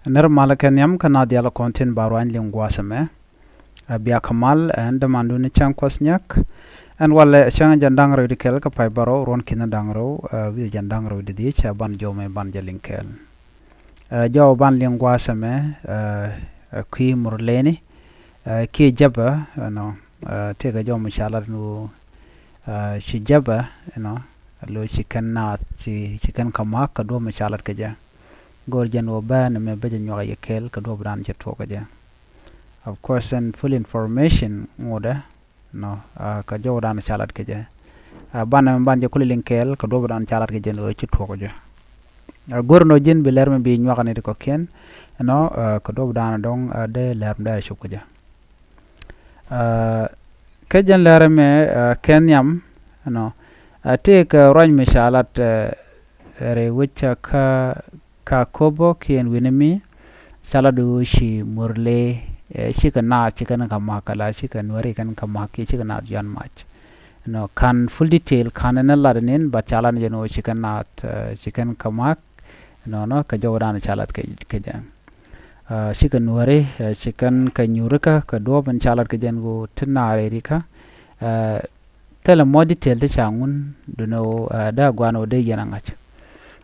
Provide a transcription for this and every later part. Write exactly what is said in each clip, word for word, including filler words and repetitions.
Nir malä kɛ nhiam kä na dial kɔn tin ba ruany liŋ gua̱a̱th ɛmɛ. Ɛ bia kä mal ɛn dämandu ni cäŋ kuɔth nyak. Ɛn walɛ cäŋ jɛn da̱ŋ rɛw di kɛl kä pay bärɔw ruɔ̱n ki̱n da̱ŋ rɛw, ɛ wi̱i̱ jɛn da̱ŋ rɛw di dhiec, ɛ ban jɔw mɛ ban jɛ liŋ kɛɛl. Ɛ jɔw ban liŋ gua̱a̱th ɛmɛ, ɛ, ɛ kui̱ Murleni, ɛ kiɛ jäpɛ, ɛnɔ, ɛ tëëkɛ jɔw mi ca lat ni ɣöö, ɛ ci jäpɛ, ɛnɔ, lo ci kɛn naath, ci, ci kɛn kä ma̱a̱k kɛ duɔ̱p mi ca lat kɛ jɛ. Go̱r jɛn ɣöö bä nɛmɛ bä jɛ nyuak yɛ kɛɛl kɛ duɔ̱ɔ̱p dan cɛ tuɔɔk kɛ jɛ. Of course, ɛn full information ŋotdɛ, nɔ, ɛ kɛ jɔw dan ca lat kɛ jɛ. Ɛ banɛ ban jɛ kulɛ liŋ kɛɛl kɛ duɔ̱ɔ̱p dan ca lat kɛ jɛ ni ɣöö ci tuɔɔk kɛ jɛ. Ɛ go̱r nɔ ji̱n bi lɛr mi bi nyuak ni ti kɔ̱kiɛn, nɔ, ɛ kɛ duɔ̱ɔ̱p dan dɔ̱ŋ, ɛ dee lɛr mi dee cop kɛ jɛ. Ɛ kä jɛn lɛr ɛmɛ, ɛ kɛ nhiam, nɔ, ɛ tëëkɛ ruac mi ca lat, ɛ rɛy wec kä, kä Akobo kiɛ ɛn wi̱ni mi, ca lat ɣöö ci Murle, ɛ cikɛ naath ci kɛn kä ma̱a̱k, ala cikɛ Nuääri kɛn kä ma̱a̱k kiɛ cikɛ naath Yuan mac. Nɔ, ka̱n full detail ka̱n ɛn lat ɛn in, but ca lat ni jɛn ɣöö ci kɛn naath, ɛ ci kɛn kä ma̱a̱k, nɔnɔ, kɛ jɔw dan ca lat kɛ, kɛ jɛ. Ɛ cikɛ Nuääri, ɛ ci kɛn kɛ nyuurikä kɛ duɔ̱ɔ̱p in ca lat kɛ jɛn ɣöö ti naarɛ rikä. Ɛ thilɛ mɔ detail ti ca ŋun, dunɛ ɣöö, ɛ dee gua̱a̱n ɣöö dee yɛn a ŋa̱c.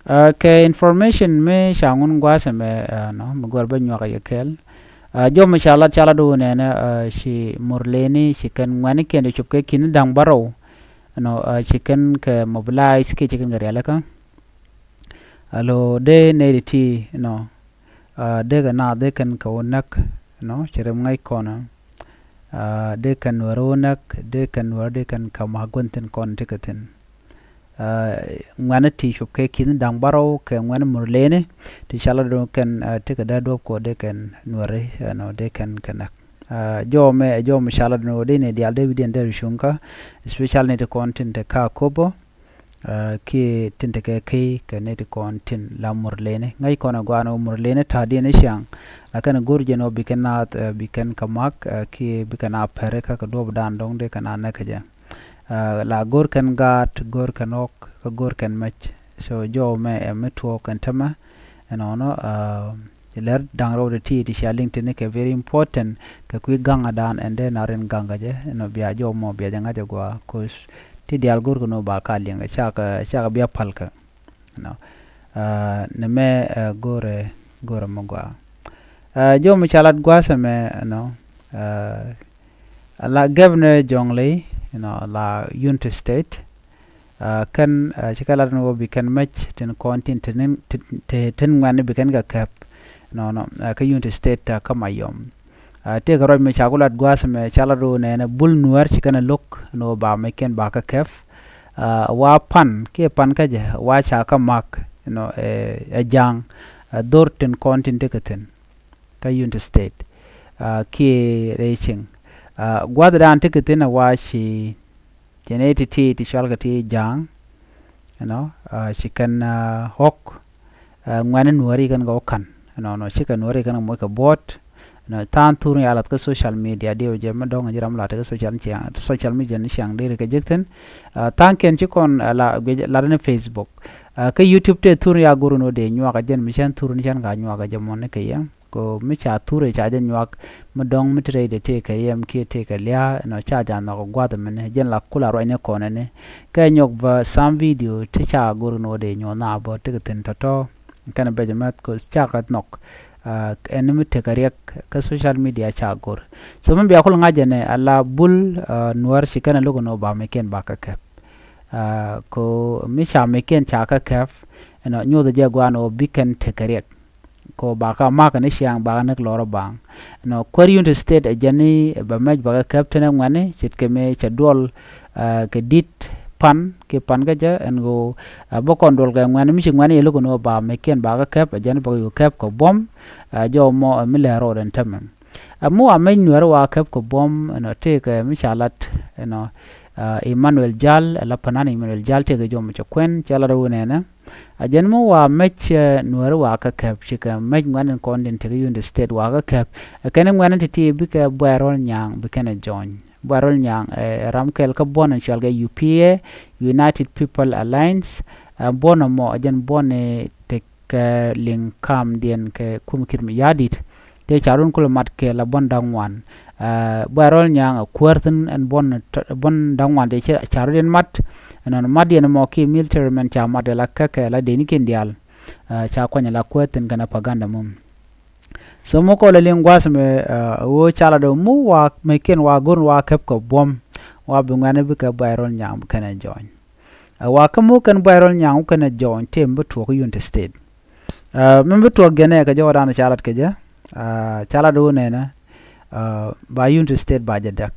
Ɛ kɛ information mi ca ŋun gua̱a̱th ɛmɛ, ɛ nɔ, mi gɔ̱r bä nyuak yɛ kɛɛl. Ɛ jɔw mi ca lat, ca lat ɣöö nɛnɛ, ɛ ci Murleni, ci kɛn ŋuɛ̈tnikiɛn ti cop kɛ ki̱n da̱ŋ bärɔw, nɔ, ɛ ci kɛn kɛ mobilize kiɛ ci kɛn kɛ rialikä. Alo dee nɛy ti ti, nɔ, ɛ dee kɛ naath dee kɛn kɛ wä näk, nɔ, ci rɛm ŋäc kɔn. Ɛ dee kɛn Nuäär wä näk, dee kɛn Nuäär dee kɛn kä ma̱a̱k gua̱n thi̱n kɔn tekɛ thi̱n. Ɛ ŋuɛ̈tni ti cop kɛ ki̱n da̱ŋ bärɔw kɛ ŋuɛ̈tni Murleni ti ca lat ɣöö kɛn, ɛ tekɛ dee duɔ̱ɔ̱p kɛ ɣöö dee kɛn Nuääri, ɛ nɔ, dee kɛn kɛ näk. Ɛ jɔw mɛ, ɛ jɔw mi ca lat ɣöö dee nɛy diaal dee wi̱diɛn dee ri cuŋ kä, especially nɛy ti kɔn tin te kä Akobo. Ɛ kiɛ tin tekɛ key kɛ nɛy ti kɔn tin la Murleni. Ŋäc kɔn ɛ gua̱a̱n ɣöö Murleni ta̱a̱diɛn ni ciaŋ. Lakin go̱r jɛn ɣöö bi kɛn naath, ɛ bi kɛn kä ma̱a̱k, ɛ kiɛ bi kɛn a pɛri kä kɛ duɔ̱ɔ̱p dan dɔ̱ŋ dee kɛn a näk kɛ jɛ. Ɛ la go̱r kɛn gaat, go̱r kɛn ɣɔ̱k, kä go̱r kɛn mec. So jɔw mɛ ɛ mi tuɔɔk ɛn tämɛ, ɛnɔnɔ, ɛ Ci lɛr da̱ŋ rɛw ti ti, ti cia liŋ tini kɛ very important kɛ kui̱ gaŋ a dan ɛn dee na rin gaŋ kɛ jɛ, ɛnɔ bia jɔw mɔ bia jɛ ŋa̱c a gua, 'cause ti diaal go̱r kɛ nɔ ba ka liŋ kɛ cakɛ, cakɛ bia pal kɛ. Ɛnɔ, ɛ nɛ mɛ, ɛ go̱rɛ, go̱rɛ mɔ gua. Ɛ jɔw mi ca lat gua̱a̱th ɛmɛ, ɛnɔ, ɛ la Governor Jonglei, ɛnɔ, la Unity State, Ɛ kɛn, ɛ ci kɛ lat ni wä bi kɛn mec tin kɔn tin, tin, tin, tin ŋuɛ̈tni bi kɛn kɛ kɛp. Nɔnɔ, ɛ kä Unity State, ɛ kä Mayom. Ɛ tëëkɛ ruac mi ca ku lat gua̱a̱th ɛmɛ ca lat ɣöö nɛnɛ bul Nuäär ci kɛn ɛ lo̱k ni wä ba mec kɛn ba kɛ kɛp. Ɛ wa pan kiɛ pan kä jɛ wa ca kä ma̱a̱k, you know, ɛ, ɛ ja̱a̱ŋ, ɛ dhor tin kɔn tin tekɛ thi̱n kä Unity State. Ɛ kiɛ rɛy cieŋ. Ɛ gua̱thdan tekɛ thi̱n ɛ wa ci Ci nɛy ti ti, ti cɔalkɛ ti ja̱a̱ŋ, you know, ɛ ci kɛn, ɛ, ɣɔ̱k, ɛ ŋuɛ̈tni Nuääri kɛn kɛ wä ka̱n, you know, nɔ, cikɛ Nuääri kɛn kɛ moc kɛ buɔ̱ɔ̱t, you know, tha̱a̱ŋ thurni a lath kä social media, diɛw jɛ mi dɔ̱ŋ ji̱ ram la te kä social, social media ni ciaŋ deri kɛ jek thi̱n. Ɛ tha̱a̱ŋkiɛn ci kɔn, ɛ, la, guic, lat ni Facebook. Ɛ kä YouTube te thurni a go̱r ni wä dee nyuak a jɛn mi cän thurni cän ka nyuak a jɛ mɔni kɛ yɛ. Ko mi ca thurɛ ca jɛ nyuak, mi dɔ̱ŋ mi ti rɛydɛ tëë kɛ riɛm kiɛ tëë kɛ lia̱a̱, nɔ ca jɛ nhɔk gua̱th mini, jɛn la kula ruacni kɔnɛ ni. Kɛ nyɔk bä sam video ti ca go̱r ni wä dee nyuɔ̱th na bä ti kɛ thi̱n tɔ̱tɔ̱. Kɛn bɛ jɛ mɛth ko ca kɛ nhɔk, ɛ, ɛn mi tekɛ riɛk kä social media ca go̱r. So mi bia kul ŋa̱c jɛ ni ala bul, ɛ, Nuäär ci kɛn a lo̱k ni wä ba mi kiɛn ba kɛ kɛp. Ɛ, ko mi ca mi kiɛn ca kɛ kɛp, ɛnɔ nyuɔth jɛ gua̱a̱n wä bi kɛn tekɛ riɛk. Ko ba ka mak ni ciaŋ ba ka näk lɔr baŋ. Nɔ kuäär Unity State ɛ jɛn ni bɛ mɛc ba kɛ kɛp tɛnɛ ŋuɛ̈tni ce̱tkɛ mëë cɛ duɔl, ɛ, kɛ di̱t pan kiɛ pan kä jɛ ɛn ɣöö, ɛ, bä kɔn duɔl kɛ ŋuɛ̈tni mi ci ŋuɛ̈tni yɛ lo̱k ni wä ba mɛc kiɛn ba kɛ kɛp ɛ jɛn bä kɛ yuk kɛp kɛ buɔ̱m, ɛ, jɔw mɔ, ɛ, mi lɛr rɔɔd ɛn tämɛ. Ɛ mi wa mɛc Nuäär wa kɛp kɛ buɔ̱m ɛnɔ tëëkɛ mi ca lat ɛnɔ, ɛ, Emmanuel Jal, ɛ la panan Emmanuel Jal tëëkɛ jɔw mɔ cɛ kuɛn cɛ lat wä nɛnɛ. A jɛn mi wa mɛc, ɛ, Nuääri wa kä kɛp, cikɛ mɛc ŋuɛ̈tni kɔn tin tekɛ Unity State wa kä kɛp. Ɛ kɛn ŋuɛ̈tni ti̱ti̱ bikɛ Buay Rol Nyaŋ, bi kɛn ɛ join. Buay Rol Nyaŋ, ɛ, ɛ ram kɛl kä buɔ̱n in cɔal kɛ U P A, United People Alliance. Ɛ buɔ̱n ɛmɔ, ɛ jɛn buɔ̱n in te kɛ liŋ kamdiɛn kɛ kum Kiir Mayardit. Tëë ca run kulɛ mat kɛ la buɔ̱n da̱ŋ ŋuan. Ɛ, Buay Rɔl Nyaŋ ɛ kuäär thi̱n ɛn buɔ̱n, buɔ̱n da̱ŋ ŋuan tëë ca run diɛn mat. Ɛnɔn mat diɛn mɔ ki military mɛn ca mat ɛ la käkɛ la deni kiɛn diaal. Ɛ, ca kuany ɛ la kuäär thi̱n kɛnɛ paganda mum. So mi kɔn lɛ liŋ gua̱a̱th mɛ, ɛ, ɣöö ca la dɔ̱ŋ mi wa mɛkiɛn wa go̱r wa käp kɛ buɔ̱m, wa bi ŋuɛ̈ni bikɛ Buay Rɔl Nyaŋ bi kɛnɛ jɔny. Ɛ, wa kä mi kɛn Buay Rɔl Nyaŋ wä kɛnɛ jɔny tëë mi bi tuɔɔk Unity State. Ɛ, mi bi tuɔɔk jɛn ɛ kɛ jɔwä dan ca lat kɛ jɛ, ɛ, ca lat wä nɛnɛ, ɛ, ba Unity State ba jɛ däk.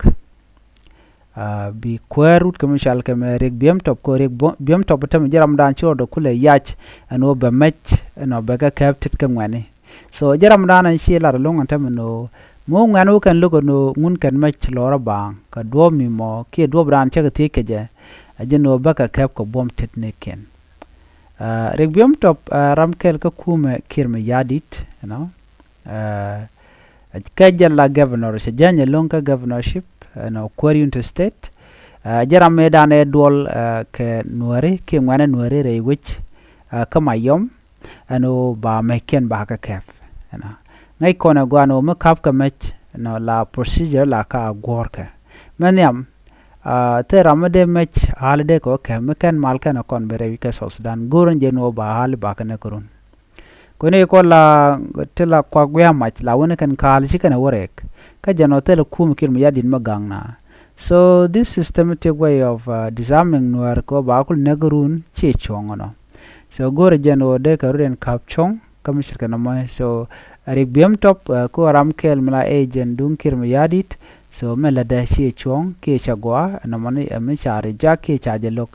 Ɛ, bi kuäär wut kɛ mi cɔal kɛ mɛ Riek Biem Top kɛ Riek Bo-, Biem Top tɛmɛ ji̱ ramdan ci rɔɔdɛ kulɛ yac ɛn ɣöö bɛ mɛc ɛn ɣöö bɛ kɛ kɛp tet kɛ ŋuɛ̈ni. So ji̱ ramdan ɛn ci lat ɛlɔ̱ŋ ɛn tɛmɛ ni ɣöö mi wä ŋuɛ̈ni wä kɛn lo̱k ɛn ɣöö ŋun kɛn mɛc lɔɔr ɛ baaŋ kɛ duɔ̱ɔ̱p mi mɔ kiɛ duɔ̱ɔ̱p dan cä kɛ thiec kɛ jɛ. Ɛ jɛn ɣöö bä kɛ kɛp kɛ buɔ̱m tet ni kiɛn. Ɛ, Riek Biem Top, ɛ, ram kɛl kä kumɛ Kiir Mayardit, you know. Ɛ, kɛ jɛ la governor cɛ jäny ɛlɔ̱ŋ kä governorship, you know, kuäär Unity State. Ɛ, jɛ ram mëëdan ɛ duɔl, ɛ, kɛ Nuääri kiɛ ŋuɛ̈ni Nuääri rɛy wec, ɛ, kä Mayom. Ɛn ɣöö ba mɛckiɛn ba kɛ kɛp, you know. Ŋäc kɔn ɛ gɔaa ɛn ɣöö mi ka̱p kɛ mɛc, you know, la procedure la ka guɔ̱ɔ̱rkɛ. Mɛ nhiam, ɛ, thil ram mi dee mɛc ɣa̱l dee kɛ wä kɛp mi kɛn mal kɛn ɛ kɔn bɛ rɛy wec kɛ South Sudan. Go̱o̱r ɛn jɛ ɛn ɣöö ba ɣa̱l ba kɛ nɛ kɛ run. Kɔn i̱ kɔn la ti la kuak wi̱i̱ a mac la wä ni kɛn ka̱a̱l ci kɛn a wä rɛɛk. Kä jɛn ɔ thilɛ kum Kiir Mayardit mi gaŋ na. So this systematic way of, uh, disarming Nuäär kɛ ɣöö ba kul näk run ci cuɔ̱ŋ ɛnɔ. So go̱o̱rɛ jɛn ɣöö dee kɛ rut ɛn ka̱p cuɔ̱ŋ kä mi ce̱tkɛ nɔmɔ. So Riek Biem Top, uh, kɛ ɣöö ram kɛl mi la agent duŋ Kiir Mayardit. So mɛ lätdɛ ci cuɔ̱ŋ kiɛ cɛ gɔaa ɛnɔmɔni ɛ mi ca ri jak kiɛ ca jɛ lo̱k.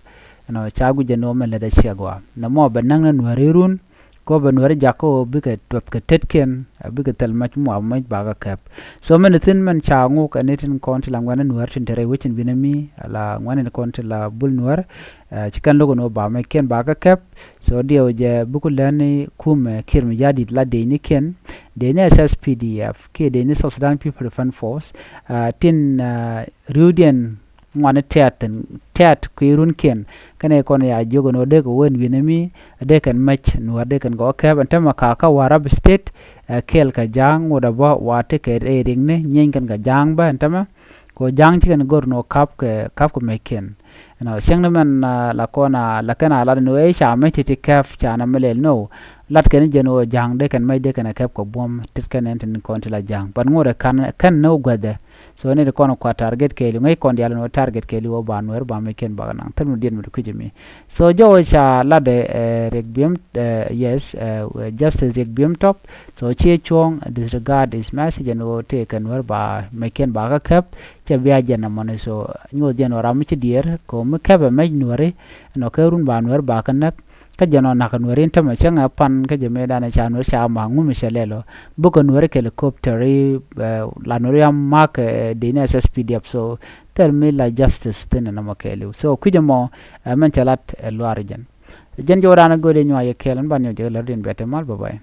Ɛnɔ ca guic jɛn ɣöö mɛ lätdɛ ciɛ gɔaa nɔmɔ bɛ näk ni Nuääri run. Kɔ bɛ Nuääri jakä ɣöö bikɛ tuɔth kɛ tetkiɛn, ɛ, bikɛ thil mac muaap mac bakɛ kɛp. So mɛn thi̱n mɛn ca ŋuk ɛn ni tin kɔn ti la ŋuɛ̈ni Nuäär tin te rɛy wec in binɛ mi, la ŋuɛ̈ni kɔn ti la bul Nuäär, ɛ, ci kɛn lo̱k ɛn ɣöö ba mɛckiɛn bakɛ kɛp. So diɛw jɛ bikɛ lɛni kumɛ Kiir Mayardit la dec ni kiɛn, dec ni S S P D F kiɛ dec ni South Sudan People Defense Force, ɛ, tin, ɛ, ri̱wdiɛn ŋuani tɛ̈t thi̱n, tɛ̈t kui̱ runkiɛn. Kɛnɛ kɔn ya jiök ɛn ɣöö dee kɛ wen wi̱nɛ mi dee kɛn mɛc Nuäär dee kɛn kɛ wä kɛp ɛn tämɛ kakä Warrap State, ɛ, kɛɛl kɛ Ja̱a̱ŋ ŋot ɛ bä wa tekɛ ɛ riŋni nyieeny kɛn kɛ Ja̱a̱ŋ bä ɛn tämɛ. Kɛ ɣöö Ja̱a̱ŋ ci kɛn go̱r ɛn ɣöö ka̱p kɛ, ka̱p kɛ mɛckiɛn. Ɛnɔ cäŋ ni mɛn, ɛ, la kɔn a la kɛn a lat ɛn ɣöö ɛ ca mɛc ti ti kɛp ca na mi lɛl nɔ. Lat kɛn jɛn ɣöö Ja̱a̱ŋ dee kɛn mɛc dee kɛn ɛ kɛp kɛ buɔ̱m tet kɛn ɛn tin kɔn ti la Ja̱a̱ŋ. But ŋot ɛ ka̱n kɛn ni wä guäthdɛ. So ni di kɔn kua target kɛɛliw ŋäc kɔn diaal ni wä target kɛɛliw wä ba Nuäär ba mɛckiɛn bakɛ naŋ thil mi diet mi di kui̱c mi. So jɔwä ca latdɛ, ɛ, Riek Biem, ɛ, yes, ɛ, Justice Riek Biem Top. So ciɛ cuɔ̱ɔ̱ŋ disregard his message ɛn ɣöö tëë kɛ Nuäär ba mɛckiɛn bakɛ kɛp. Cɛ bia jɛn ɛmɔni so nyuɔth jɛn ɣöö ram mi ci diɛɛr kɛ ɣöö mi kɛpɛ mɛc Nuääri. Ɛnɔ kɛ run ba Nuäär bakɛ näk. Kä jɛn ɔ nakä Nuääri in tämɛ cäŋɛ pan kä jɛ mëëdan ca Nuääri ca ma ŋumi cɛ lɛl ɔ. Bukɛ Nuääri kɛ helicopter i̱, ɛ, la Nuääri a mak, ɛ, dec ni S S P D F. So thil mi la justice thi̱n ɛn nɔmɔ kɛɛliw. So kui̱c ɛmɔ, ɛ, mɛn cɛ lat, ɛ, luaar jɛn. Jɛn jɔwdan a go̱o̱dɛ nyuac ɛ kɛɛl ɛn ban nyɔk jɛ lär din bɛ te mal, bye bye.